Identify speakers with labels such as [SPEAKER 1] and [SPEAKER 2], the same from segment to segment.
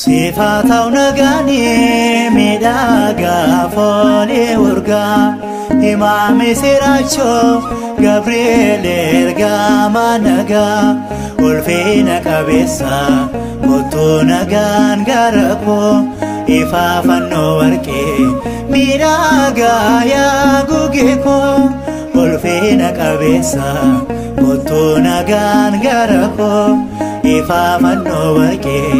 [SPEAKER 1] Sifaataw nagaanii miidhagaa foolii urgaa himaame siraachoo Gabriel ergama nagaa ulfina qabeessa kottuu nagaan gara koo ifaa fannoo warqee miidhagaa yaa gugee koo ulfina qabeessa kottuu nagaan gara koo ifaa fannoo warqee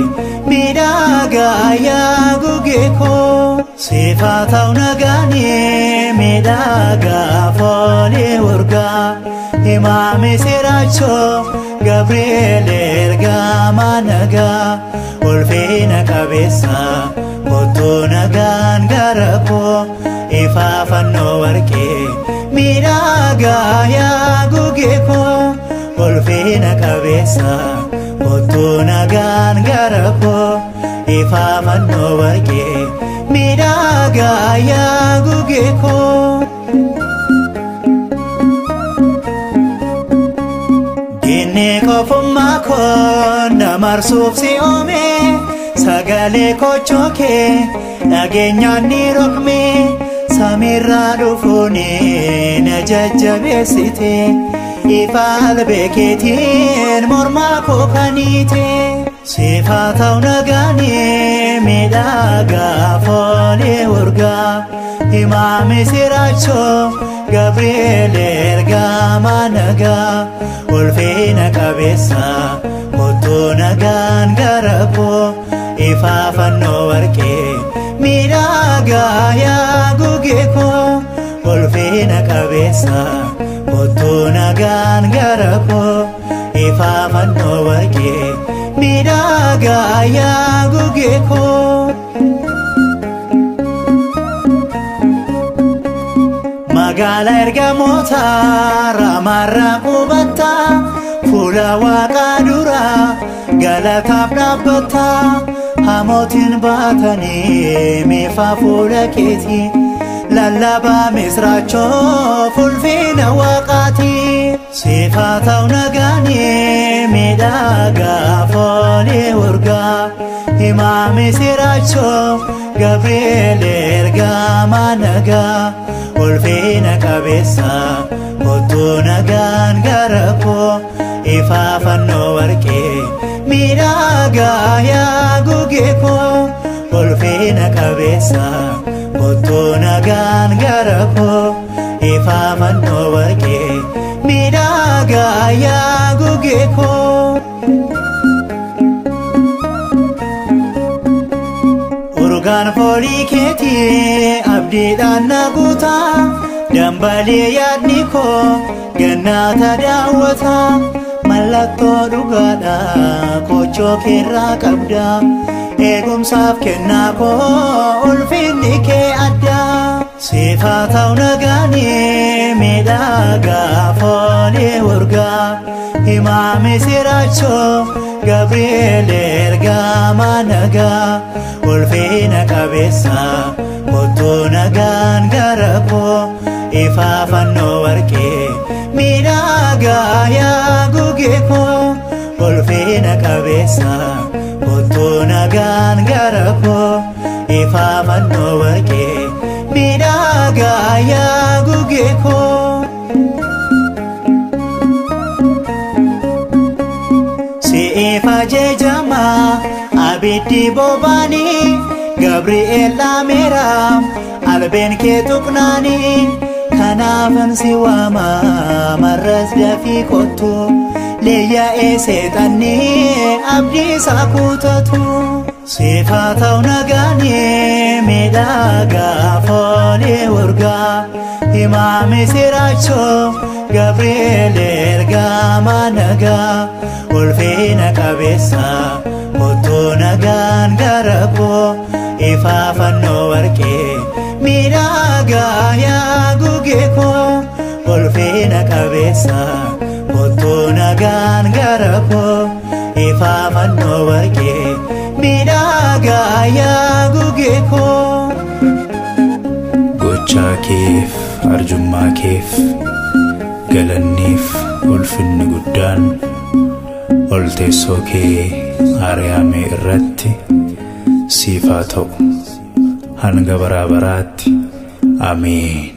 [SPEAKER 1] miidhagaa yaa gugee koo. Sifaataw nagaanii miidhagaa foolii urgaa himaame siraachoo Gabriel ergama nagaa ulfina qabeessa kottuu nagaan gara koo ifaa fannoo warqee miidhagaa yaa gugee koo ulfina qabeessa kottuu nagaan gara koo ifaa fannoo warqee miidhagaa yaa gugee koo. Diinni qofummaa koo na marsuuf si uume sagalee kochoo kee dhageenyaan ni rokme samiirraa dhufuun na jajjabeessite ifa albee keetiin mormaa koo kaniite. Sifaataw nagaanii miidhagaa foolii urgaa himaame siraachoo Gabriel ergama nagaa ulfina qabeessa kottuu nagaan gara koo ifaa fannoo warqee miidhagaa yaa gugee koo ulfina qabeessa kottuu nagaan gara koo ifaa fannoo warqee miidhagaa yaa gugee koo. Magaalaa ergamoota raamarraa qubatta fuula waaqaa dura galataaf dhaabbata hamootiin baatanii meefaa fuula keetii lallabaa misraachoo fulfina waaqaati. Sifaataw nagaanii miidhagaa foolii urgaa himaame siraachoo Gabriel ergama nagaa ulfina qabeessa kottuu nagaan gara koo ifaa fannoo warqee miidhagaa yaa gugee koo ulfina qabeessa kottuu nagaan gara koo ifaa fannoo warqee miidhagaa yaa gugee koo. Urgaan foolii keetii abdiidhaan na guuta dambalee yaadni koo gannaata daawwata mallattoo dhugaadha kochoo keerraa qabda eegumsaaf kennaa koo ulfinni kee adda. Sifaataw nagaanii miidhagaa foolii urgaa himaame siraachoo Gabriel ergama nagaa ulfina qabeessa kottuu nagaan gara koo ifaa fannoo warqee miidhagaa yaa gugee koo ulfina qabeessa kottuu nagaan gara koo ifaa fannoo warqee miidhagaa yaa gugee koo. Siif ajajama abiddi bobaanii Gabriel dhaameera albeen kee tuqnaanii kanaafan si waama marras dafii kottu leeyyaa'ee seexanni abdii isaa kutatu. Sifaataw nagaanii miidhagaa foolii urgaa himaame siraachoo Gabriel ergama nagaa ulfina qabeessa kottuu nagaan gara koo ifaa fannoo warqee miidhagaa yaa gugee koo ulfina qabeessa kottuu nagaan gara koo. Ifaa fannoo warqee miidhagaa yaa gugee koo.
[SPEAKER 2] Gochaa keef arjummaa keef galanniif ulfinni guddaan ol teessoo kee Ariyaamee irratti siif haa ta'u hanga bara baraatti. Ameen.